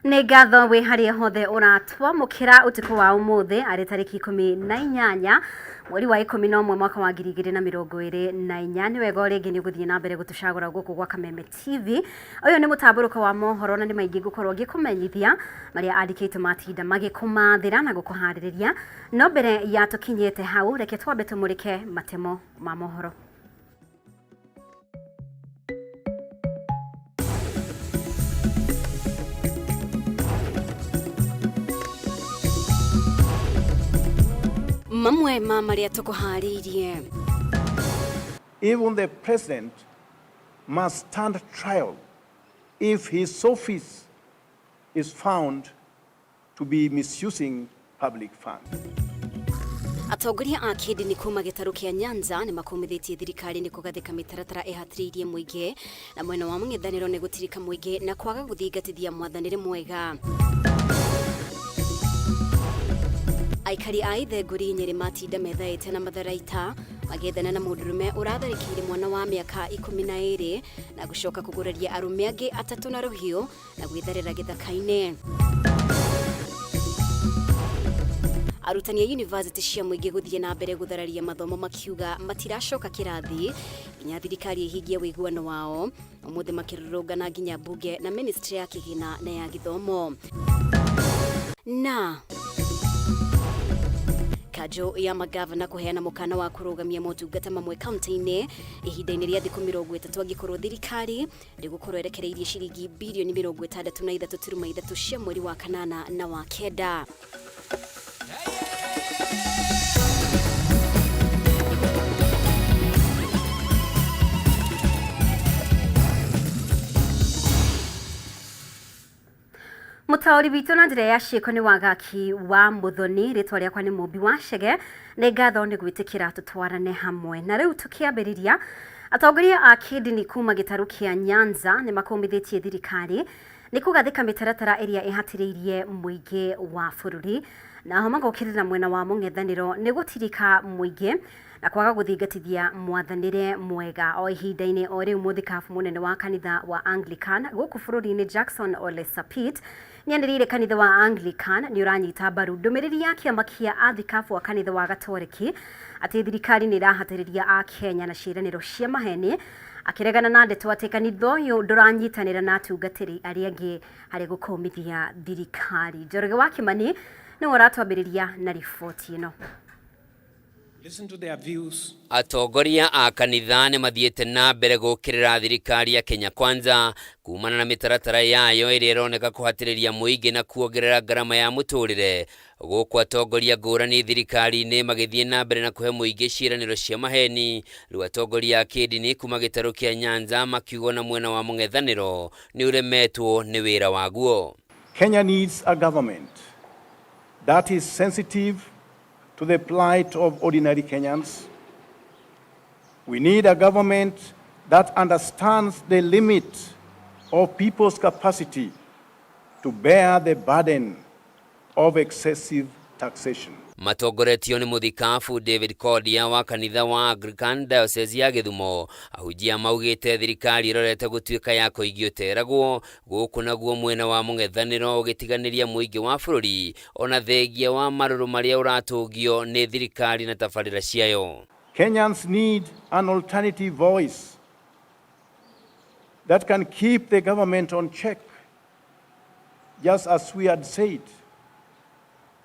Nĩ ngatho wĩ harĩa hothe ũratwamũkĩra ũtukũ wa ũmũthĩ arĩ tarĩki 18 mweri wa 11 mwaka wa 2024. Nĩ wega o rĩngĩ nĩ ũgũthiĩ na mbere gũtũcagũra gũkũ gwa Kameme TV. Ũyũ nĩ mũtambũrũko wa mohoro na nĩ maingĩ ngũkorwo ngĩkũmenyithia marĩa andĩkĩtwo matinda magĩkũmathĩra na gũkũharĩrĩria. No mbere ya tũkinyĩte hau, reke twambe tũmũrĩke matemo ma mohoro. Mamwe ma marĩa tũkũharĩirie. Even the president must stand trial if his office is found to be misusing public funds. Atongoria a kĩndini kuma gĩtarũ kĩa Nyanza nĩ makũmithĩtie thirikari nĩ kũgathĩka mĩtaratara ĩhatĩrĩirie mũingĩ na mwena wa mũng'ethanĩro nĩ gũtirika mũingĩ na kwaga gũthingatithia mwathanĩre mwega. Aikari a Ithengũri Nyĩrĩ matinda methaĩte na matharaita magĩethana na mũndũrũme ũratharĩkĩire mwana wa mĩaka 12 na gũcoka kũguraria arũme angĩ atatũ na rũhiũ na gwĩtharĩra gĩthaka-inĩ. Arutani a yunivasĩtĩ cia mũingĩ gũthiĩ na mbere gũthararia mathomo makiuga matiracoka kĩrathi nginya thirikari ĩhingie ũiguano wao. Ũmũthĩ makĩrũrũngana nginya mbunge na ministry ya kĩgĩna na ya gĩthomo. Na kanjũ ya magavana kũheana mũkana wa kũrũgamia motungata mamwe kaunti-inĩ ihinda-inĩ rĩa thikũ 30 angĩkorwo thirikari ndĩgũkorwo ĩrekereirie ciringi birioni 63.3 cia mweri wa kanana na wa kenda. Mũtaũri witũ na njĩra ya ciĩko nĩ Wagaki wa Mũthoni, rĩtwa rĩakwa nĩ Mũmbi wa Chege. Nĩ ngatho nĩ gwĩtĩkĩra tũtwarane hamwe. Na rĩu tũkĩambĩrĩria, atongoria a kĩndini kuma gĩtarũ kĩa Nyanza nĩ makũmithĩtie thirikari nĩ kũgathĩka mĩtaratara ĩrĩa ĩhatĩrĩirie mũingĩ wa bũrũri. Naho magokĩrĩra mwena wa mũng'ethanĩro nĩ gũtirika mũingĩ na kwaga gũthingatithia mwathanĩre mwega. O ihinda-inĩ o rĩu mũthikabu mũnene wa kanitha wa Anglican gũkũ bũrũri-inĩ Jackson Ole Sapit nĩanĩrĩire kanitha wa Anglican nĩ ũranyita mbaru ndũmĩrĩri ya kĩama kĩa athikabu a kanitha wa Gatoreki atĩ thirikari nĩ ĩrahatĩrĩria a Kenya na ciĩranĩro cia maheni, akĩregana na ndeto atĩ kanitha ũyũ ndũranyitanĩra na atungatĩri arĩa angĩ harĩ gũkũmithia thirikari. Njoroge wa Kimani nĩwe ũratwambĩrĩria na riboti ĩno. Listen to their views. Atongoria a kanitha nĩ mathiĩte na mbere gũkĩrĩra thirikari ya Kenya Kwanza kumana na mĩtaratara yayo ĩrĩa ĩroneka kũhatĩrĩria mũingĩ na kuongerera ngarama ya mũtũrĩre. Gũkũ atongoria ngũrani thirikari-inĩ magĩthiĩ na mbere na kũhe mũingĩ ciĩranĩro cia maheni. Rĩu atongoria a kĩndini kuma gĩtarũ kĩa Nyanza makiuga ona mwena wa mũng'ethanĩro nĩ ũremetwo nĩ wĩra waguo. Kenya needs a government that is sensitive to the plight of ordinary Kenyans. We need a government that understands the limit of people's capacity to bear the burden of excessive taxation. Matongoretio nĩ mũthikabu David Kodia wa kanitha wa Anglican Diocese ya Gĩthumo, ahunjia maugĩte thirikari ĩrorete gũtuĩka ya kũigio teragwo gũkũ naguo mwena wa mũng'ethanĩro ũgĩtiganĩria mũingĩ wa bũrũri ona thengia wa marũrũ marĩa ũratũngio nĩ thirikari na tabarĩra ciayo. Kenyans need an alternative voice that can keep the government on check. Just as we had said,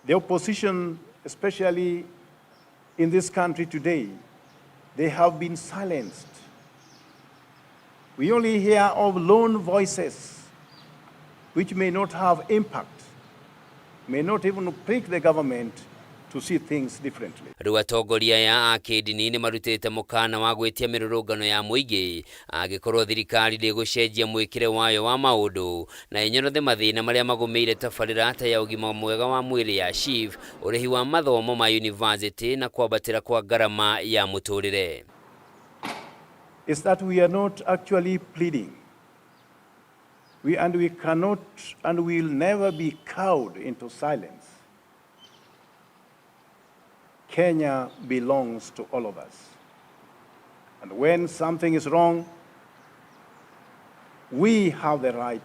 the opposition, especially in this country today, they have been silenced. We only hear of lone voices which may not have impact, may not even prick the government to see things differently. Rĩu atongoria aya a kĩndini nĩ marutĩte mũkana wa gwĩtia mĩrũrũngano ya mũingĩ angĩkorwo thirikari ndĩgũcenjia mwĩkĩre wayo wa maũndũ na ĩnyorothe mathĩna marĩa magũmĩire tabarĩra ta ya ũgima mwega wa mwĩrĩ ya SHIF, ũrĩhi wa mathomo ma university na kwambatĩra kwa ngarama ya mũtũrĩre. Is that we are not actually pleading. We cannot and will never be cowed into silence. Kenya belongs to all of us. And when something is wrong, we have the right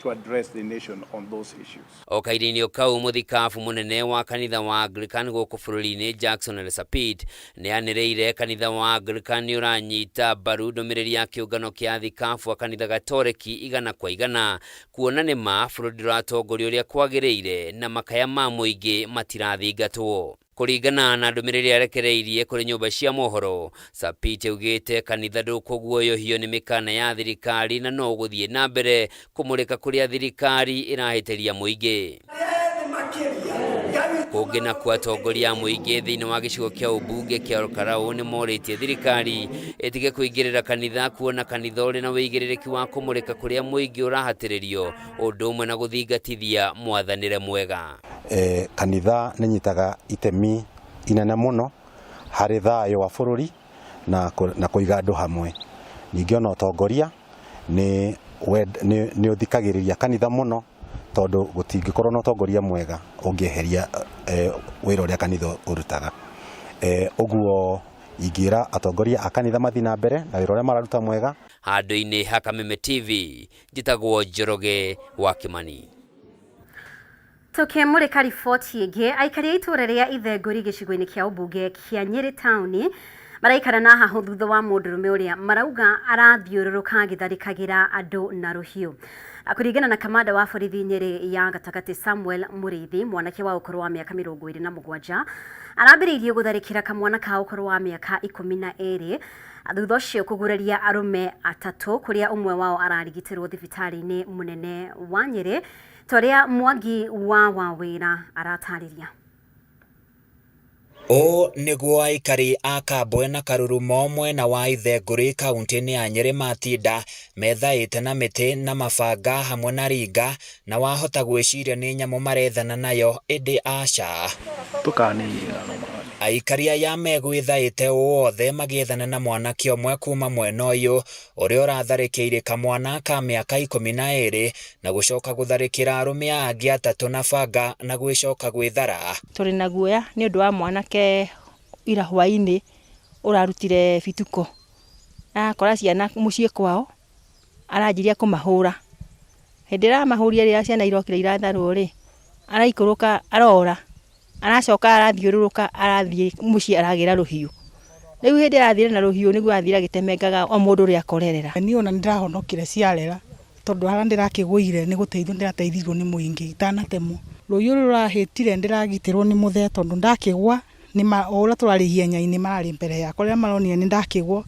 to address the nation on those issues. O kahinda-inĩ kau, mũthikabu mũnene wa kanitha wa Anglican gũkũ bũrũri-inĩ, Jackson Ole nĩ anĩrĩire kanitha wa Anglican nĩ ũranyita mbaru ndũmĩrĩri ya kĩũngano kĩa athikabu a kanitha Gatoreki 100%, kuona nĩ ma bũrũri ndũratongorio ũrĩa kwagĩrĩire na makaya ma mũingĩ matirathingatwo. Kũringana na ndũmĩrĩri arekereirie kũrĩ nyũmba cia mohoro, Sapit augĩte kanitha ndũkũguoyohio nĩ mĩkana ya thirikari na no ũgũthiĩ na mbere kũmũrĩka kũrĩa thirikari ĩrahĩtĩria mũingĩ. Kũngĩ nakuo, atongoria a mũingĩ thĩinĩ wa gĩcigo kĩa ũmbunge kĩa Olkalau nĩ morĩtie thirikari ĩtige kũingĩrĩra kanitha, kuona kanitha ũrĩ na wĩigĩrĩrĩki wa kũmũrĩka kũrĩa mũingĩ ũrahatĩrĩrio, ũndũ ũmwe na gũthingatithia mwathanĩre mwega. Kanitha nĩ nyitaga itemi inene mũno harĩ thayũ wa bũrũri na kũiga andũ hamwe. Ningĩ ona ũtongoria nĩ ũthikagĩrĩria kanitha mũno, tondũ gũtingĩkorwo na ũtongoria mwega ũngĩeheria wĩra ũrĩa kanitha ũrutaga. Ũguo ingĩra atongoria a kanitha mathiĩ na mbere na wĩra ũrĩa mararuta mwega. Handũ-inĩ ha Kameme TV, njĩtagwo Njoroge wa Kimani. Tukimurika riboti ĩngĩ, aikari a itũũra rĩa Ithengũri gĩcigo-inĩ kĩa ũmbunge kĩa Nyĩrĩ taũni maraikara na hahũ thutha wa mũndũrũme ũrĩa marauga arathiũrũrũka agĩtharĩkagĩra andũ na rũhiũ. Kũringana na kamanda wa borithi Nyĩrĩ ya gatagatĩ, Samuel Mũrĩithi, mwanake wa ũkũrũ wa mĩaka 27 arambĩrĩirie gũtharĩkĩra kamwana ka ũkũrũ wa mĩaka 12, thutha ũcio kũguraria arũme atatũ, kũrĩa ũmwe wao ararigitĩrwo thibitarĩ-inĩ mũnene wa Nyĩrĩ, ta ũrĩa Mwangi wa Wawĩra aratarĩria. Ũũ nĩguo aikari a Kambwe na Karurumo mwena wa Ithengũri kaunti-inĩ ya Nyĩrĩ matinda methaĩte na mĩtĩ na mabanga hamwe na ringa, na wahota gwĩciria nĩ nyamũ marethana nayo, ĩndĩ aca. Aikari aya megwĩthaĩte ũũ othe magĩethana na mwanake ũmwe kuma mwena ũyũ ũrĩa ũratharĩkĩire kamwana ka mĩaka 12 na gũcoka gũtharĩkĩra arũme angĩ atatũ na banga na gwĩcoka gwĩthara. Tũrĩ na guoya nĩ ũndũ wa mwanake ira hwaĩ-inĩ ũrarutire bituko, arakora ciana mũciĩ kwao aranjiria kũmahũra. Hĩndĩ ĩrĩa aramahũrire, rĩrĩa ciana irokire iratharwo rĩ, araikũrũka arora, aracoka arathiũrũrũka, arathiĩ mũciĩ aragĩra rũhiũ. Rĩu hĩndĩ arathire na rũhiũ nĩguo athire agĩtemengaga o mũndũ ũrĩa akorerera. Niĩ ona nĩndĩrahonokire ciarera, tondũ harĩa ndĩrakĩgũire nĩ gũteithio ndĩrateithirwo nĩ mũingĩ itanatemwo. Rũhiũ rũrũ rũrahĩtire ndĩragitĩrwo nĩ mũthee, tondũ ndakĩgwa o ũrĩa tũrarĩ ihenya-inĩ mararĩ mbere yakwa. Rĩrĩa maronire nĩ ndakĩgwa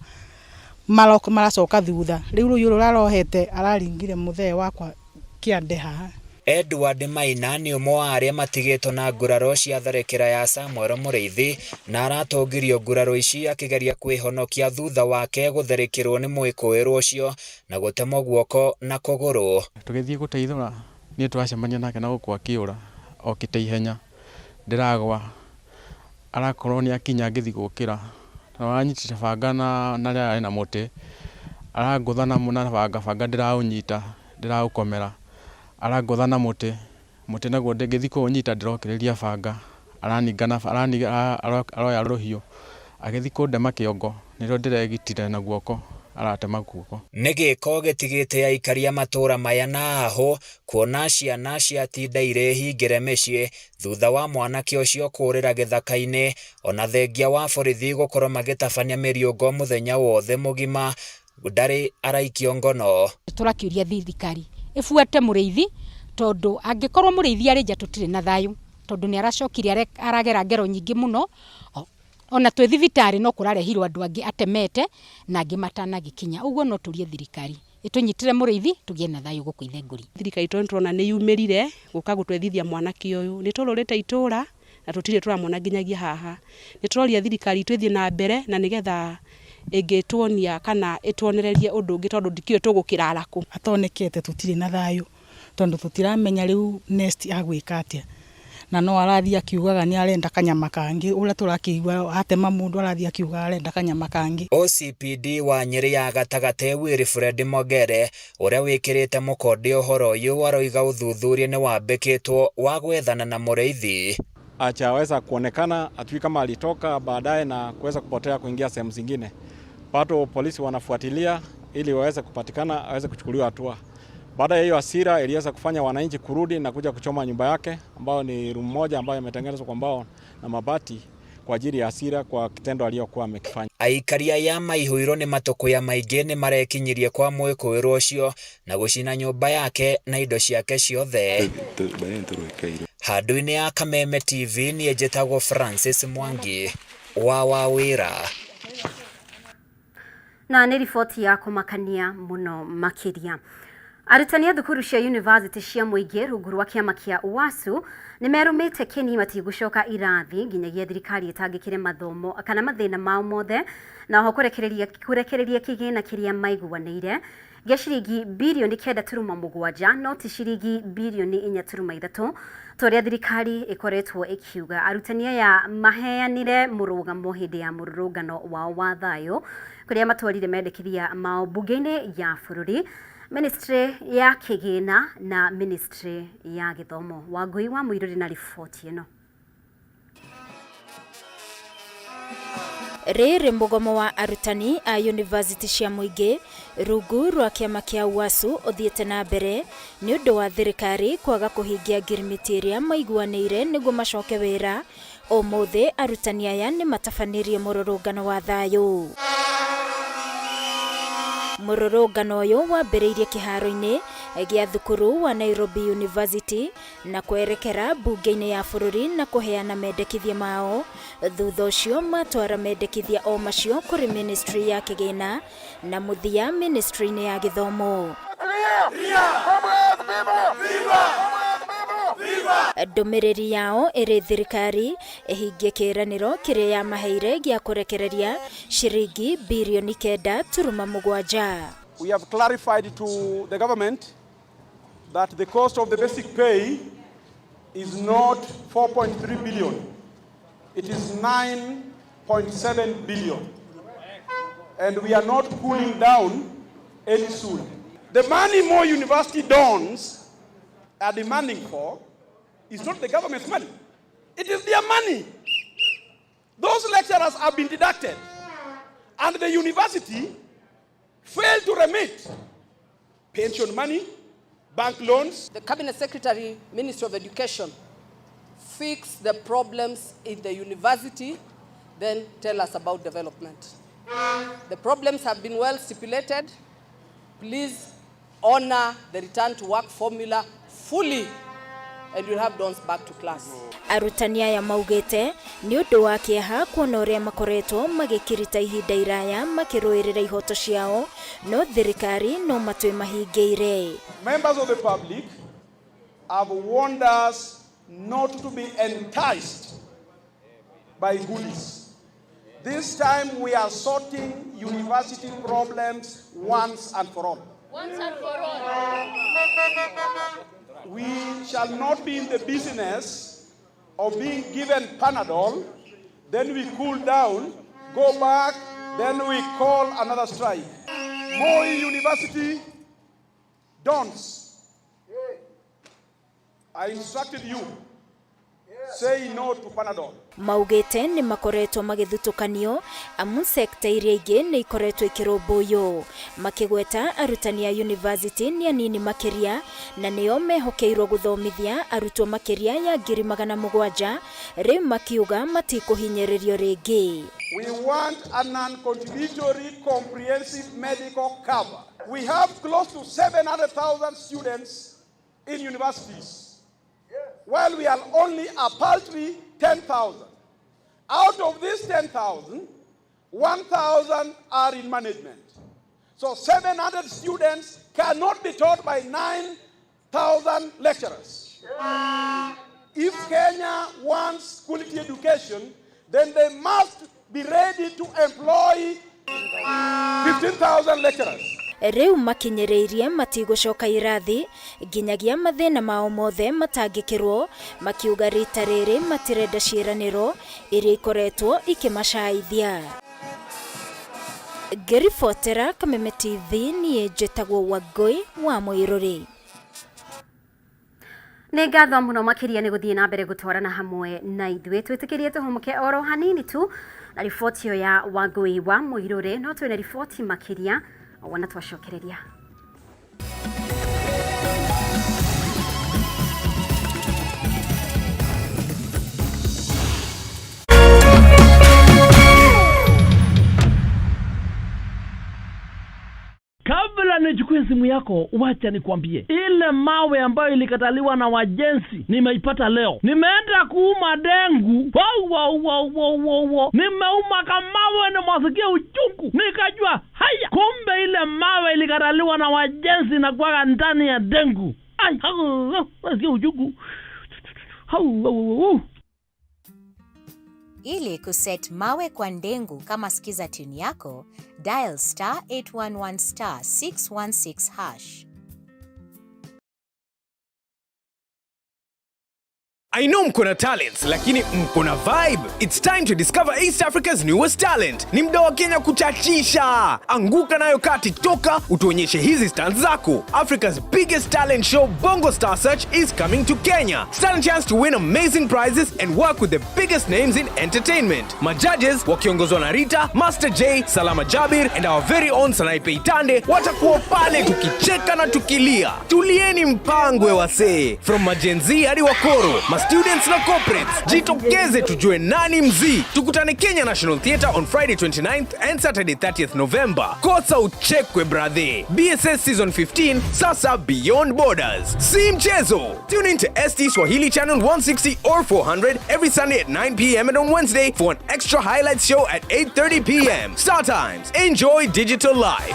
maracoka thutha. Rĩu rũhiũ rũrũ arohete araringire mũthee wakwa kĩande haha. Edward Maina nĩ ũmwe wa arĩa matigĩtwo na nguraro cia tharĩkĩra ya Samuel Mũrĩithi, na aratongirio nguraro ici akĩgeria kwĩhonokia thutha wake gũtharĩkĩrwo nĩ mwĩkũĩrwo ũcio na gũtemwo guoko na kũgũrũ. Tũgĩthiĩ gũteithũra, niĩ twacemania nake na gũkũ akĩũra okĩte ihenya, ndĩragwa, arakorwo nĩ akinya ngĩthiĩ gũkĩra na aranyitĩte banga na rĩarĩ na mũtĩ, arangũtha na banga, banga ndĩraũnyita, ndĩraũkomera, arangũtha na mũtĩ, mũtĩ naguo ngĩthiĩ kũũnyita ndĩrokĩrĩria banga, araninga na aroya rũhiũ agĩthiĩ kũndema kĩongo, nĩrĩo ndĩregitire na guoko, aratema guoko. Nĩ gĩko gĩtigĩte aikari a matũũra maya na ahũ, kuona ciana ciatinda irĩ hingĩre mĩciĩ thutha wa mwanake ũcio kũũrĩra gĩthaka-inĩ, ona thengia wa borithi gũkorwo magĩtabania mĩriũngo mũthenya wothe mũgima ndarĩ araikio ngono. Tũrakĩũria thirikari ĩbuate Mũrĩithi, tondũ angĩkorwo Mũrĩithi arĩ nja tũtirĩ na thayũ, tondũ nĩ aracokire aragera ngero nyingĩ mũno. Ona twĩ thibitarĩ no kũrarehirwo andũ angĩ atemete na angĩ matanagĩkinya. Ũguo no tũrie thirikari ĩtũnyitĩre Mũrĩithi tũgĩe na thayũ gũkũ Ithengũri. Thirikari itũ nĩtũrona nĩ yumĩrire gũka gũtwethithia mwanake ũyũ. Nĩ tũrũrĩte itũra na tũtirĩ tũramwona nginyagia haha. Nĩ tũroria thirikari itũ ĩthiĩ na mbere na nĩgetha ĩngĩtuonia kana ĩtuonererie ũndũ ũngĩ, tondũ ndikĩũĩ tũgũkĩrara kũ. Atonekete tũtirĩ na thayũ, tondũ tũtiramenya rĩu next agwĩka atĩa, na no arathiĩ akiugaga nĩ arenda kanyama kangĩ. Ũrĩa tũrakĩigua atema mũndũ arathiĩ akiugaga arenda kanyama kangĩ. OCPD wa Nyĩrĩ ya gatagatĩ Wilfred Mogere ũrĩa wĩkĩrĩte mũkonde ũhoro ũyũ aroiga ũthuthuria nĩ wambĩkĩtwo wa gwethana na Mũrĩithi. Achaweza kuonekana, hatujui kama alitoka baadaye na kuweza kupotea kuingia sehemu zingine. Bado polisi wanafuatilia ili waweze kupatikana, aweze kuchukuliwa hatua. Baada ya hiyo hasira iliweza kufanya wananchi kurudi na kuja kuchoma nyumba yake ambayo ni room moja ambayo imetengenezwa kwa mbao na mabati kwa ajili ya hasira kwa kitendo aliyokuwa amekifanya. Aikari aya maihũirwo nĩ matũkũya maingĩ nĩ marekinyirie kwa mwĩkũĩrwo ũcio na gũcina nyũmba yake na indo ciake ciothe. Handũ-inĩ ya Kameme TV niĩ njĩtagwo Francis Mwangi wa Wawĩra. Na nĩ riboti ya kũmakania mũno makĩria. Arutani a thukuru cia yunivasĩtĩ cia mũingĩ rungu rwa kĩama kĩa UASU nĩ merũmĩte kĩni matigũcoka irathi nginyagia thirikari ĩtangĩkĩre mathomo kana mathĩna mao mothe na oho kũrekereria kũrekereria kĩgĩna kĩrĩa maiguanĩire gĩa ciringi birioni 9.7 no ti ciringi birioni 4.3 ta ũrĩa thirikari ĩkoretwo ĩkiuga. Arutani aya maheanire mũrũgamo hĩndĩ ya mũrũrũngano wao wa thayũ kũrĩa matwarire mendekithia mao mbunge-inĩ ya bũrũri, Ministry ya kĩgĩna na Ministry ya gĩthomo. Wangũi wa Mũirũrĩ na riboti ĩno. Rĩrĩ mũgomo wa arutani a yunivasĩtĩ cia mũingĩ rungu rwa kĩama kĩa UASU ũthiĩte na mbere nĩ ũndũ wa thirikari kwaga kũhingia ngirimiti ĩrĩa maiguanĩire nĩguo macoke wĩra. Ũmũthĩ arutani aya nĩ matabanirie mũrũrũngano wa thayũ. Mũrũrũngano ũyũ wambĩrĩirie kĩharo-inĩ gĩa thukuru wa Nairobi University na kwerekera mbunge-inĩ ya bũrũri na kũheana mendekithia mao. Thutha ũcio matwara mendekithia o macio kũrĩ ministry ya kĩgĩna na mũthia ministry-inĩ ya gĩthomo. Ndũmĩrĩri yao ĩrĩ thirikari ĩhingie kĩĩranĩro kĩrĩa yamaheire gĩa kũrekereria ciringi birioni 9.7. We have clarified to the government that the cost of the basic pay is not 4.3 billion. It is 9.7 billion. And we are not cooling down any soon. The money Moi University dons are demanding for is not the government's money. It is their money. Those lecturers have been deducted. And the university failed to remit pension money, bank loans. The Cabinet Secretary, Ministry of Education, fix the problems in the university, then tell us about development. The problems have been well stipulated. Please honor the return to work formula fully and you'll have dons back to class. Arutani aya maugĩte nĩ ũndũ wa kĩeha kuona ũrĩa makoretwo magĩkirita ihinda iraya makĩrũĩrĩra ihoto ciao no thirikari no matwĩ mahingĩire. Members of the public have warned us not to be enticed by goodies. This time we are sorting university problems once and for all. Once and for all. We shall not be in the business of being given Panadol, then we cool down, go back, then we call another strike. Moi University dons. I instructed you, say no to Panadol. Maugĩte nĩ makoretwo magĩthutũkanio amu sekta iria ingĩ nĩ ikoretwo ikĩrũmbũiywo, makĩgweta arutani a yunivasĩtĩ nĩ anini makĩria na nĩo mehokeirwo gũthomithia arutwo makĩria ya 700,000 rĩu makiuga matikũhinyĩrĩrio rĩngĩ. We want a non-contributory comprehensive medical cover. We have close to 700,000 students in universities, while we are only a paltry 10,000. Out of these 10,000, 1,000 are in management. So 700 students cannot be taught by 9,000 lecturers. If Kenya wants quality education, then they must be ready to employ 15,000 lecturers. Rĩu makinyĩrĩirie matigũcoka irathi nginyagia mathĩna mao mothe matangĩkĩrwo, makiuga rita rĩrĩ matirenda ciĩranĩro iria ikoretwo ikĩmacaithia. Ngĩribotera Kameme TV niĩ njĩtagwo Wangũi wa Mũirũrĩ. Nĩ ngatho mũno makĩria nĩ gũthiĩ na mbere gũtwarana hamwe na ithuĩ. Twĩtĩkĩrie tũhũmũke oro hanini tu na riboti ĩyo ya Wangũi wa Mũirũrĩ, no twĩna riboti makĩria wona twacokereria. simu yako, wacha nikwambie, ile mawe ambayo ilikataliwa na wajenzi nimeipata leo. Nimeenda kuuma dengu, wow, wow, wow, wow, wow, wow. Nimeuma kamawe, nimewasikia uchungu, nikajua haya, kumbe ile mawe ilikataliwa na wajenzi na kuwaga ndani ya dengu. Ai, hau, hau, nasikia uchungu. Hau, hau, hau. Ili kuset mawe kwa ndengu kama skiza tune yako, dial star 811 star 616 hash. I know mko na talents, lakini mko na vibe. It's time to discover East Africa's newest talent. Ni mda wa Kenya kuchachisha. Anguka nayo kati toka utuonyeshe hizi stunts zako. Africa's biggest talent show Bongo Star Search is coming to Kenya. Stand a chance to win amazing prizes and work with the biggest names in entertainment. Majudges wakiongozwa na Rita, Master J, Salama Jabir and our very own Sanaipei Tande watakuwa pale tukicheka na tukilia. Tulieni mpangwe wasee. From maGen Z hadi wakoro, ma students na corporates, jitokeze tujue nani mzii. Tukutane Kenya National Theatre on Friday 29th and Saturday 30th November. Kosa uchekwe brother. BSS Season 15 sasa beyond borders. Si mchezo. Tune in to ST Swahili Channel 160 or 400 every Sunday at 9 p.m. and on Wednesday for an extra highlights show at 8:30 p.m. Star Times. Enjoy digital life.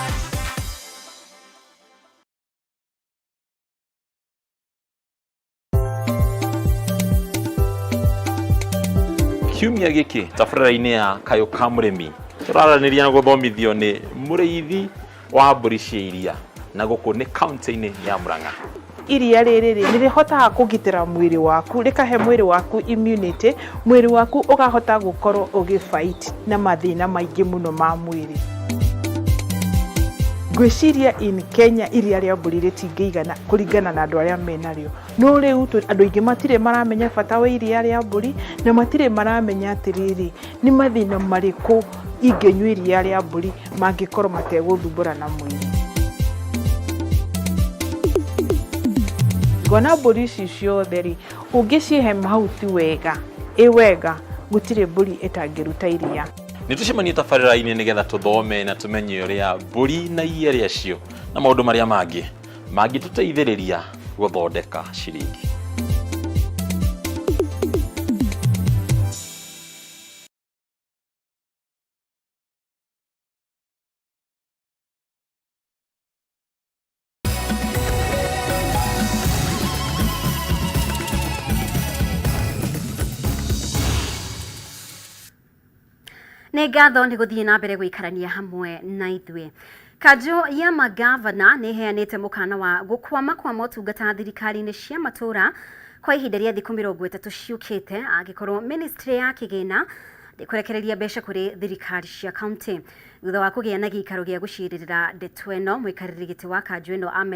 Kiumia gĩkĩ tabarĩra-inĩ ya Kayũ ka Mũrĩmi tũraranĩria na gũthomithio nĩ mũrĩithi wa mbũri cia iria na gũkũ nĩ kaunti-inĩ ya Murang'a. Iria rĩrĩ rĩ nĩ rĩhotaga kũgitĩra mwĩrĩ waku, rĩkahe mwĩrĩ waku immunity, mwĩrĩ waku ũkahota gũkorwo ũgĩ fight na mathĩna maingĩ mũno ma mwĩrĩ. Ngwĩciria in Kenya iria rĩa mbũri rĩtingĩigana kũringana na andũ arĩa menarĩo, no rĩu andũ aingĩ matirĩ maramenya bata wa iria rĩa mbũri na matirĩ maramenya atĩrĩrĩ nĩ mathĩna marĩkũ ingĩnyua iria rĩa mbũri mangĩkorwo mategũthumbũra na mwĩrĩ. Ngona mbũri ici ciothe rĩ, ũngĩcihe mahuti wega, ĩ wega, gũtirĩ mbũri ĩtangĩruta iria. Nĩ tũcemanie tabarĩra-inĩ nĩgetha tũthome na tũmenye ũrĩa mbũri na iria rĩacio na maũndũ marĩa mangĩ mangĩtũteithĩrĩria gũthondeka ciringi. Nĩ ngatho nĩ gũthiĩ na mbere gũikarania hamwe na ithuĩ. Kanjũ ya magavana nĩ ĩheanĩte mũkana wa gũkwama kwa motungata thirikari-inĩ cia matũũra kwa ihinda rĩa thikũ 30 ciũkĩte angĩkorwo ministry ya kĩgĩna ndĩkũrekereria mbeca kũrĩ thirikari cia kaunti. Thutha wa kũgĩa na gĩikaro gĩa gũcirĩrĩra ndeto ĩno, mũikarĩri gĩtĩ wa kanjũ ĩno Ahmed